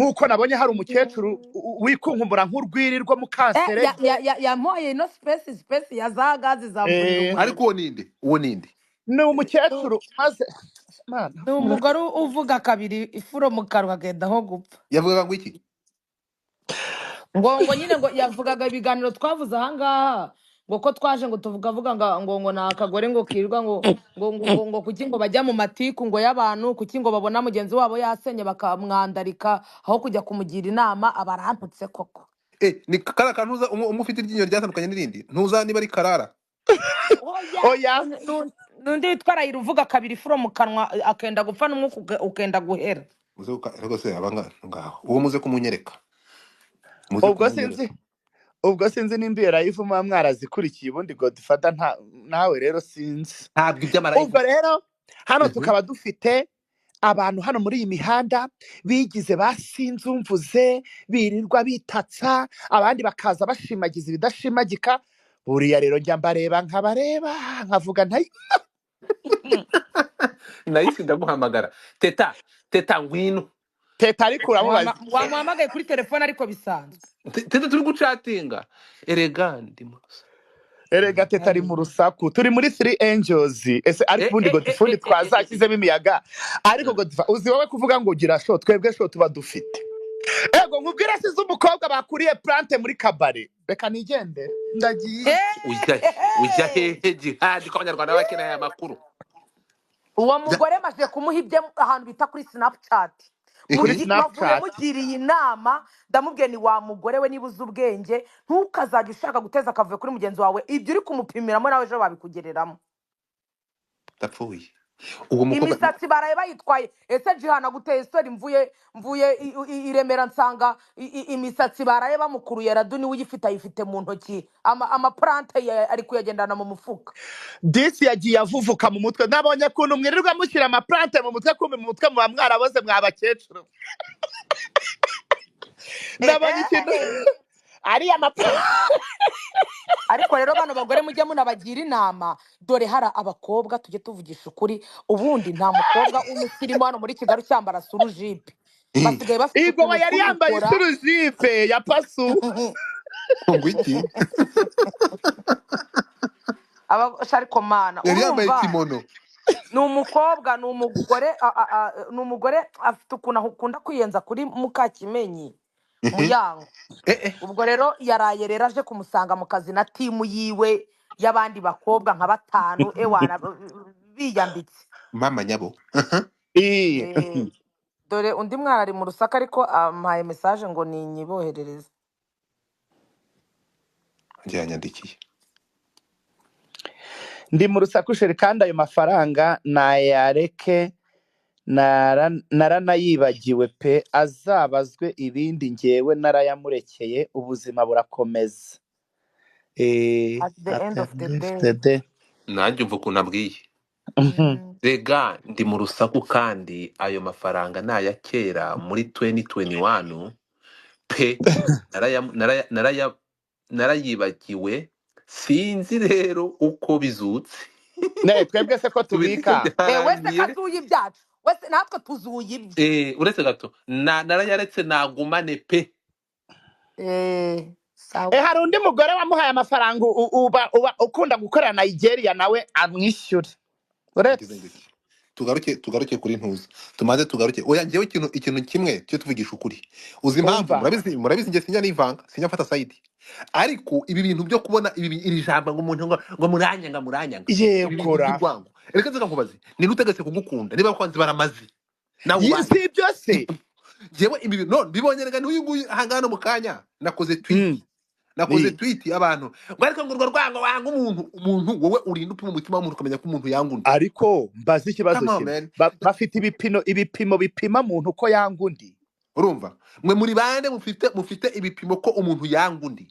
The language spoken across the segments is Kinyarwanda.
Nk'uko nabonye hari umukecuru wikunkumura nk'urwiri rwo mu Kanserege. Yamuhaye ino space ya za gazi zamurira umuriro. Ariko uwo ninde? Uwo ninde? Ni umukecuru maze Mana. Ni umugore uvuga kabiri ifuro mu kanwa, agenda aho gupfa. Yavugaga ngo iki? Ngo nyine ngo yavugaga ibiganiro twavuze ahangaha, ngo ko twaje ngo tuvugavuga ngo ni akagore ngo kirirwa ngo kuki ngo bajya mu matiku ngo y'abantu, kuki ngo babona mugenzi wabo yasenye bakamwandarika aho kujya kumugira inama. Aba arantutse koko. Ni kariya kantu uza umwe ufite iryinyo ryatandukanye n'irindi, ntuza niba ari Karara? Oya. Oya. N'undi witwa Rayira uvuga kabiri ifuro mu kanwa, akenda gupfa n'umwuka ukenda guhera. Muze rwose aba ngaho uwo muze kumunyereka, muze Ubwo kumunyereka. Sinzi, ubwo sinzi nimba iyo live muba mwarazikurikiye. Ubundi Godfather nta nawe rero sinzi. Ntabwo iby'amalive. Ubwo rero hano tukaba dufite abantu hano muri iyi mihanda bigize ba sinzumvuze, birirwa bitatsa abandi, bakaza bashimagiza ibidashimagika. Buriya rero njya mbareba, nkabareba nkavuga ntayi. Nahise ndaguhamagara, Teta, Teta, ngwino. Teta, ariko uramubaza. Wamuhamagaye kuri telefone ariko bisanzwe. Teta, turi gucatinga erega ndimo. Erega Teta ari mu rusaku, turi muri Three Angels. Ese ariko ubundi Godifuni twazashyizemo imiyaga? Ariko Godifa, uzi wowe kuvuga ngo ugira show, twebwe show tuba dufite. Ego nkubwire, size umukobwa bakuriye plante muri kabari. Reka nigendere, ndagiye. Ujya hehe, Jihadi, ko Abanyarwanda baba bakeneye aya makuru? Uwo mugore maze kumuha ibye ahantu bita kuri Snapchat. Kuri Navuye Snapchat. mugiriye inama, ndamubwiye ni wa mugore we, niba uzi ubwenge ntukazajya ushaka guteza akavuyo kuri mugenzi wawe. Ibyo uri kumupimiramo nawe ejo babikugereramo. Ndapfuye, uwo mukobwa. Imisatsi baraye bayitwaye. Ese Jihana guteye istori? Mvuye i Remera nsanga imisatsi baraye bamukuruye. Radu niwe uyifite, ayifite mu ntoki. Amaplante ari kuyagendana mu mufuka. Disi yagiye avuvuka mu mutwe. Nabonye ukuntu mwirirwa mushyira amaplante mu mutwe, kumbi mu mutwe muba mwaraboze mwa bakecuru. Nabonye ikintu ariya maplante. Ariko rero bano bagore mujye munabagira inama. Dore hari abakobwa, tujye tuvugisha ukuri, ubundi nta mukobwa w'umusirimu hano muri Kigali ucyambara surujipe. Basigaye bafite Igoma utuntu yari yambaye tw'udukora. Isurujipe ya pasu. Ngo iki? Ariko Mana. Yari yambaye Urumva kimono. Ni umukobwa, ni umugore, ni umugore afite ukuntu akunda kwiyenza kuri Mukakimenyi Muyango. Ubwo rero yaraye rero aje kumusanga mu kazi na team yiwe y'abandi bakobwa nka batanu, ewana biyambitse. Mama nyabo. Dore undi mwana ari mu rusaka, ariko ampaye message ngo ninyiboherereze. Njye yanyandikiye. Ndi mu rusaku chéri, kandi ayo mafaranga nayareke, naranayibagiwe pe. Azabazwe ibindi, ngewe narayamurekeye, ubuzima burakomeza. At the At end the of the end of day. the day. Nanjye umva ukuntu abwiye. Rega ndi mu rusaku, kandi ayo mafaranga ni aya kera muri 2021 pe. Narayibagiwe, sinzi rero uko bizutse. Ne twebwe se ko tubireke. tubika. Wese Byarangiye. Kazuye ibyacu wese, natwe tuzuye ibye. Uretse gato narayaretse, nagumane pe. Sawa. Hari undi mugore wamuhaye amafaranga uba ukunda gukorera Nigeria, nawe amwishyure uretse. Ngize ngiki, tugaruke kuri ntuza, tumaze tugaruke. Oya, njyewe ikintu kimwe cyo tuvugisha ukuri, uzi impamvu? Umva. Murabizi njye sinjya nivanga, sinjya mfata side, ariko ibi bintu byo kubona ibi iri jambo ngo umuntu ngo muranyanga, muranyanga, ibi bintu Yegura. by'urwango. Reka nze nkubaze, ni utegetse kugukunda niba kwanze baramaze nawe ubaye? Si ibyo se? Njyewe ibi bintu none mbibonye rega n'uyu nguyu ahangana mu kanya nakoze tweet. Nakoze tweet, abantu ngo ariko ngo urwo rwango wanga umuntu, wowe urinda upima umutima w'umuntu ukamenya ko umuntu yanga undi? Ariko mbaze ikibazo Come on, kimwe. man. Bafite ibipimo bipima muntu ko yanga undi? Urumva, mwe muri bande mufite ibipimo ko umuntu yanga undi?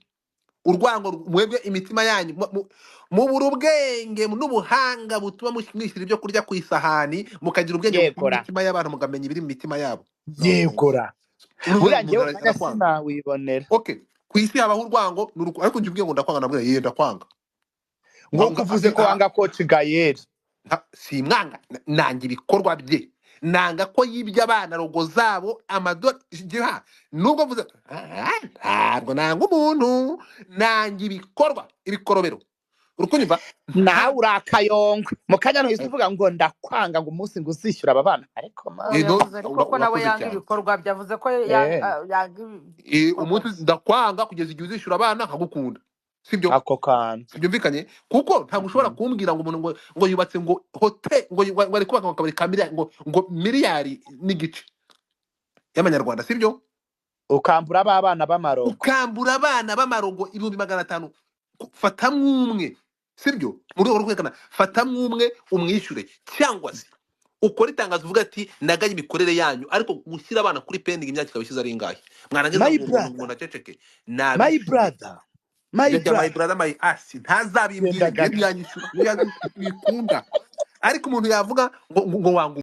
Urwango mwebwe imitima yanyu mubura ubwenge n'ubuhanga butuma mwishyira ibyo kurya ku isahani, mukagira ubwenge bupima Yegora. imitima y'abantu, mukamenya ibiri mu mitima yabo. No, thank you. Yegora. Urumva, Buriya umuntu njyewe umwanya arakwanga. sinawibonera. Okay, ku isi habaho urwango ariko njye ubwiye ngo ndakwanga, nabwira yeye ndakwanga. Nk'uko Wanga uvuze ko wanga Coach Gael. Simwanga, nanga ibikorwa bye. Nanga ko yibye abana rogo zabo amadolari. Nubwo mvuze ntabwo nanga umuntu, nanga ibikorwa, ibikorobero. Urukunyumva? Nawe uri akayongwe mu kanya ntuhise uvuga ngo ndakwanga, ngo umunsi ngo uzishyura aba bana, ariko ma Oya, yavuze ariko ko nawe urakoze yanga cyane. ibikorwa bye, yavuze ko yanga ibikorwa Umunsi bye. ndakwanga kugeza igihe uzishyura abana nkagukunda, sibyo? Ako kantu Sibyumvikanye, kuko ntabwo ushobora kumbwira ngo umuntu ngo yubatse ngo hotel, ngo ari kubaka akabari ka miliyari, ngo 1.5 miliyari y'amanyarwanda, sibyo? Ukambura ba bana b'amarogo, ukambura abana b'amarogo 500,000. Fatamwo umwe, sibyo? Mu rwego rwo kwerekana, fatamwo umwe umwishyure, cyangwa se ukora itangazo uvuga ati nagaye imikorere yanyu. Ariko gushyira abana kuri pending imyaka ikaba ishize ari ingahe, mwarangiza my ngo umuntu brother, naceceke, my nabishyure. brother, my Ibyo bya my brother, brother, my ass, genda ntazabimbwire njye, gato. ntiyanyishyura, ntiyabikunda. Ariko umuntu yavuga ngo wanga